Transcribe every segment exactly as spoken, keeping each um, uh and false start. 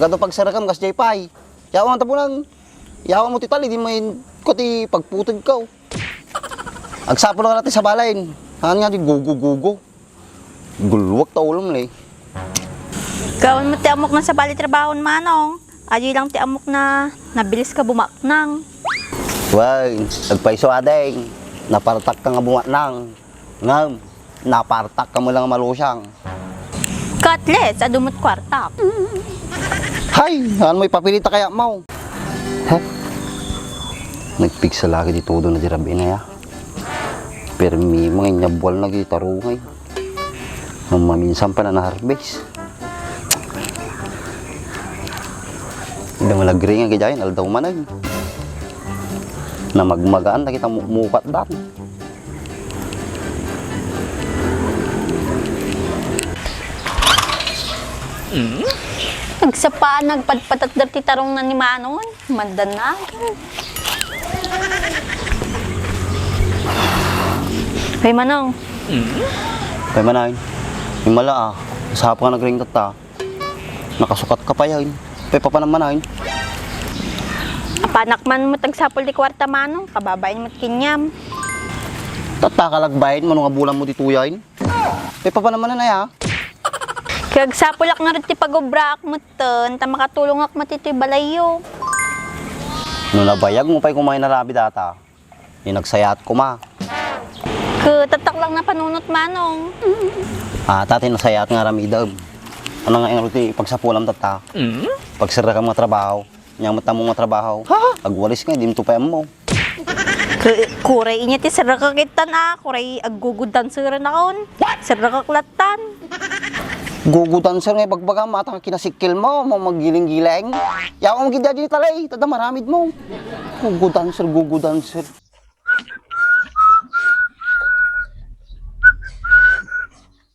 Kado pagserekam, kasdiay pay. Yawan ta pulang. Yawan mo ti tali, di main ko ti pagputod ko. Agsapul ka na ti sabalain. Haan nga di gugu-gugu. Gulwak ta ulom, le. Kawan mo ti amok na sabali trabahon, Manong. Adi lang ti amok na nabilis ka bumaknang. Wen, agpayso adeng. Napartak ka nga bumaknang. Ngem, napartak ka mo lang malusang. Katles, adu met kuartak. Hay, haan mo ipapilita kaya mo? Ha? Nagpigsa lagi ti todo na di rabi na ya. Permi, mga inyabual na gitarungay. Ang maminsan pa na na-harvest. Ida malagri nga gidayan, aldaw manen. Namagmagaan, nakita mu-, mukat dan. Nagsapa, nagpadpatatder ti tarong na ni Manon. Maddanag. Hoy, Manong. Hoy, Manay. Imala, ah. Sapa ka nagring tatta. Nakasukat ka pa yan. Pay papanam, Manay. Apanak man mo tagsapul ti kuarta, Manong. Kababain mo't kinyam. Tatta ka lagbain, mano nga bulan mo ditoy, ay? Pay papanam, Manay, ah. Kaya agsapulak nga rin ti pagobraak metten, ta makatulongak met iti balayyo. No nabayag mo pay kumay narabi data, ni nagsayaat koma. Ke, tatak lang napanunot, Manong. Ah, tati nasayaat nga aramidem. Ano nga ingro ti pagsapulam tatta? Mm? Pagserrekam nga trabaho. Nya met ammo nga trabaho. Ha? Agwalis nga, di mo to pay ammo. Ku-, kuray inya ti serrekak ittan a, kuray aggugudanseran akon. Serrekak lattan. Gugudanser nga ibagbaga, mata nga kinasikkel mo, mo maggiling-giling. Yaw mo gid dadi talay, tada maramid mo. Gugudanser, gugudanser.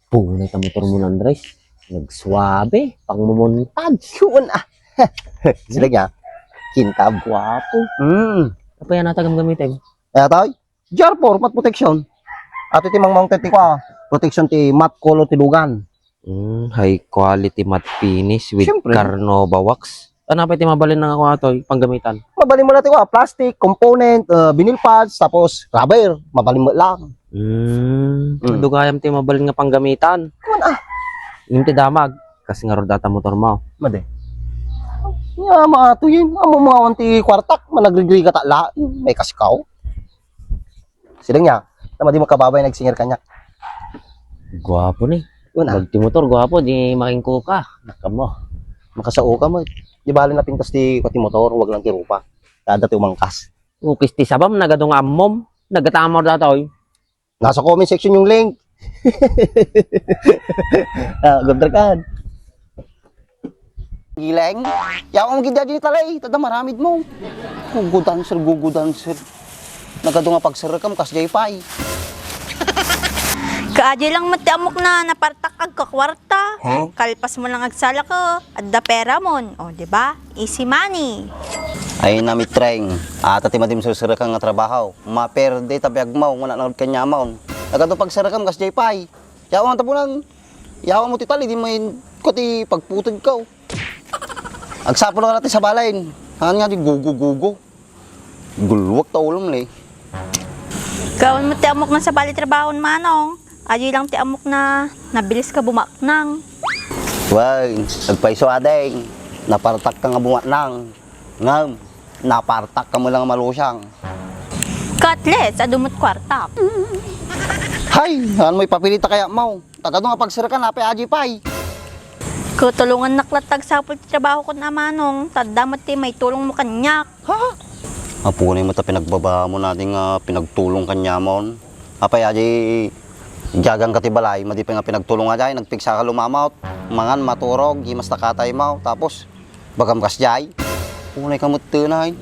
Punay ta motor mo, Andres. Nagsuabe, pangmumuntad. Yun, ah. Sila niya. Kintab, guwapo. Mm. Apa yan natagam gamitin? Eh, atoy? Jar four, matte protection. Ato ti mangmangted ti kwa. Protection ti matte color ti lugan. Mm, high quality matte finish with Siyempre. Carnauba wax. Ano pa ti mabalin nga kuha to, panggamitan? Mabalin mo lang ti kuha, plastic, component, uh, vinyl pads, tapos rubber. Mabalin mo lang. Mm. Mm. Dugayam ti mabalin nga panggamitan. Kuman, ah. Yung ti damag, kasi nga rodata motor mo. Made. Nga, mga tuyin. Amo mga awan ti kwartak, managrigrika ta la, may kasikaw. Sila niya, tama di makababay nagsinger kanya. Guwapo ni. Una. Pag ti motor, guwapo, di makingko ka. Nakamo. Makasao ka mo. Di bali na pintas ti, ti motor, wag lang ti rupa. Kada ti umangkas. Ukis ti sabam, nagado nga ammom. Nagatamor datoy. Nasa comment section yung link. Ah, good record. Gileng? Yaw ang gidya dini talay, tada maramid mo. Gugu dancer, gugu dancer. Nagado nga pagserekam, kas jay pay. Kaadi lang met ti amok na, napartak agkakwarta. Huh? Kalpas mo lang agsalak, oh. Adda pera mon. O, di ba? Easy money. Ay, namitreng. Ata ti madim serserekam nga trabaho. Maperde ta biag mo, nguna nangod kanya mon. Nagado pagserekam, kas jay pay. Yawan ta pulang, yawan mo ti tali, di main ko ti pagputod ko. Agsapul ka na ti sabalain. Hangan nga di gugu-gugu. Gulwak ta ulom, le. Kawan mo ti amok na sabali trabahon, Manong. Adi lang ti amok na nabilis ka bumaknang. Wen, agpayso adeng. Napartak ka nga bumaknang. Ngem, napartak ka mo lang malusang. Katles, adu met kuartak. Hay, haan mo ipapilita kaya mo? Tagado nga pagserkan, apay adi pay. Kutulongannak latta agsapul ti trabahokon a Manong, ta adda met ti maitulong mo kaniak. Ha? Apo na mo ta pinagbaba mo natin nga pinagtulong kanya mo. Apay adi, jagang ka ti balay, madi pa nga pinagtulong adi, nagpigsa ka lumamawt, mangan, maturog, imas ta katay mo, tapos, Bagam kasjay? Unay ka met tenay.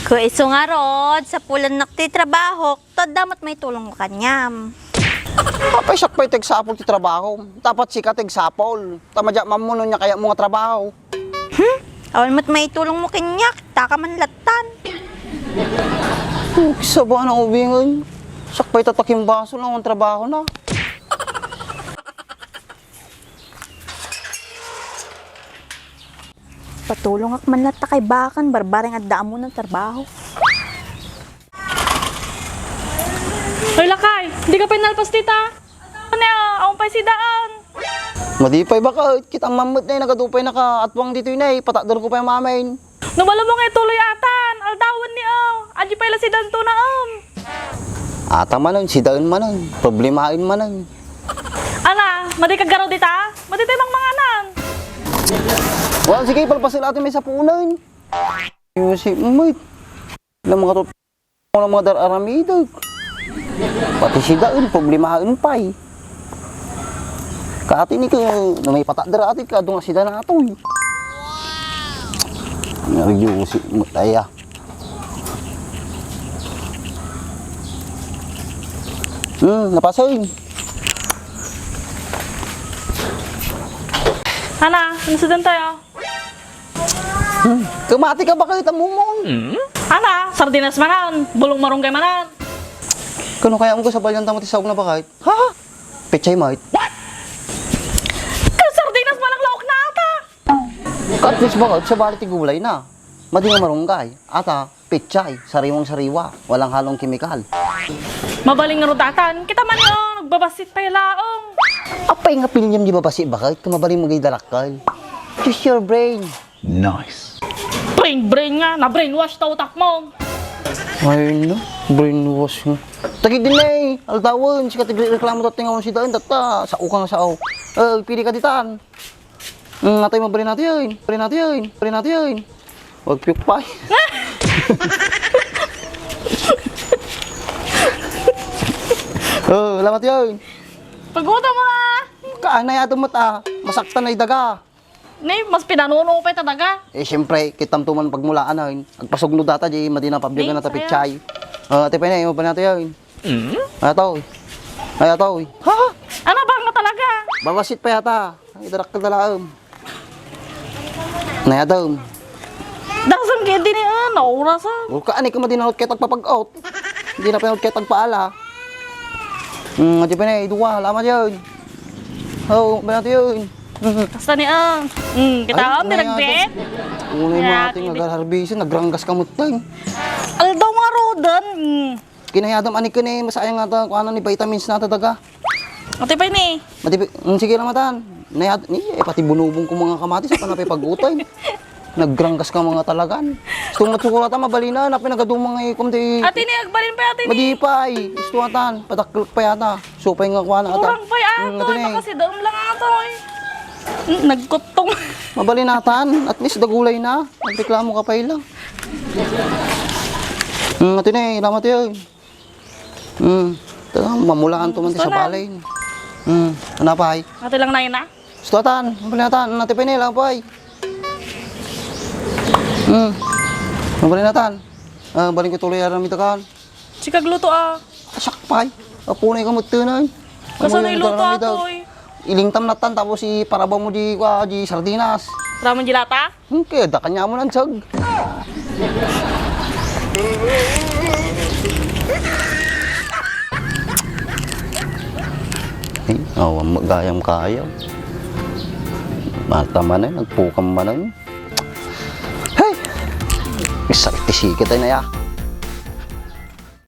Ku isu ngarud, sapulannak ti trabahok, ta adda met maitulong mo kaniam. Apay siak pay ti agsapul ti trabaho. Dapat sika ti agsapul. Ta madiak mammuno nia kayat mo nga trabaho. Hmm? Awan met maitulong mo kaniak, ta ka man lattan. Saba na ubingan. Siak pay tatakimbaso lang ang trabaho na. Patulongak man latta kay bakan, barbareng adda ammonan trabaho. Hoy, lakay, dika pay nalpas dita. Ano, awan pay sidaen. Madi pay baket, kitaem met nay, nagadu pay nakaatwang ditoy nay, patakderko pay amin. No malabong nga ituloy atan, aldawen ni, o. Adi pay la sidaen to na, em. Ata manen, sidaen manen, problemaen manen. Ana, madi ka garo dita? Madi tay mangmanganan. Wa, sige, palpasen atin may sapuonen. Ayusin mo, mate. Ilang mga tut-, mga dar-aramidek. Pati sidaen, problemaen pay. Kaati ni ka, no may patakder ati ka, adu nga sida natoy. Ayusin mo, taya. Hmm, napasoy. Ana, ano sa tayo? Hmm, kumati ka ba kayo tamumon? Ana, sardinas manan, bulong marunggay manan. Kano kaya mo ko sa balyan tamo ti saog na bakit? Ha? Pechay, mate. Ka sardinas manan laok na ata. At least bakit sa bali ti gulay na? Madi nga marunggay. Ata, pechay, sariwang sariwa, walang halong kemikal. Mabaling nga rudatan, kita man yung nagbabasit pay laong. Apay nga pilem di babasit bakit? Kung mabaling magay darakal. Use your brain. Nice. Brain, brain nga, na-brainwash ta utak mo. Ay, no. Brainwash nga. Tagi din na eh. Aldawen, sikat reklamo tayo nga si Daen, tatta, sao ka nga sao. Eh, pili ka ditan. Mm, atay, mabalin natin yun. Mabalin natin yun. Mabalin natin yun. Wag piyok pa. Oh, lamat yun. Pagkuta mo, ah. Kaanay ato mo ta. Masaktan na idaga. Ni, mas pinanuno pa talaga. Eh, siyempre, kitam to man pagmulaan, ay. Agpasugno data, di, madi na pabiyagan na tapichay. Ah, ate pa na, yung panatay, ay. Mm? Ay, atoy. Ay, atoy. Ha? Ano ba nga talaga? Babasit pa yata. Ay, darak ka dalaam. Nay, atoy. Dasang kaya din eh, ah, naurasan. Ulka, ani ka madi na kaya tagpapag-out. Hindi na pa kaya tagpaala. Hmm, adi pa na, idua, lama yun. Oh, ba natin yun? Basta ni ang. Hmm, kita ang pinagbit. Unay mo ating agarharbisan, nagranggas ka mo tayo. Aldaw nga rodan. Hmm. Kinayadam, ani ka ni, masayang nga ta, kung ano ni vitamins na talaga. Ate pa ini. Mati, mm, sige lang matan. Nayad, ni, eh, pati bunubong ko mga kamatis, sa panapay pag-utay. Nagranggas ka mga talagan. Gusto mo tsukulata, mabalina, napay nagadumang eh, kumdi. Ate ni, agbalin pa ate ni. Madi pa eh. Gusto atan, padaklak pa yata. Supay nga kuha na ata. Kurang pa yata. Mm, ate ni. Kasi daon lang ato eh. Mm, nagkutong. Mabalin atan. At least dagulay na. Nagreklamo ka pa ilang. Mm, ate ni, lamat yun. Hmm. Talagang mamulaan to man ti sa balay. Hmm. Ano pa, ay? Ate lang na yun, ah? Gusto atan. Ang balinatan. Ang ate pa nila, pa, ay. Hmm. Ang balinatan. Ah, balik ko tuloy aram ito kan. Sikag luto, ah. Asak, pa, ay. Apunay ka mo, tunay. Kasano iluto, atoy? Ilingtam natan, tapos iparabaw mo di, ah, di sardinas. Ramon di lata? Hmm, kaya da kanya mo nansag. Ay, awan magayam kayo. Mata man ay, nagpukam man ay. Hey! Sakit ti sikit ay na ya.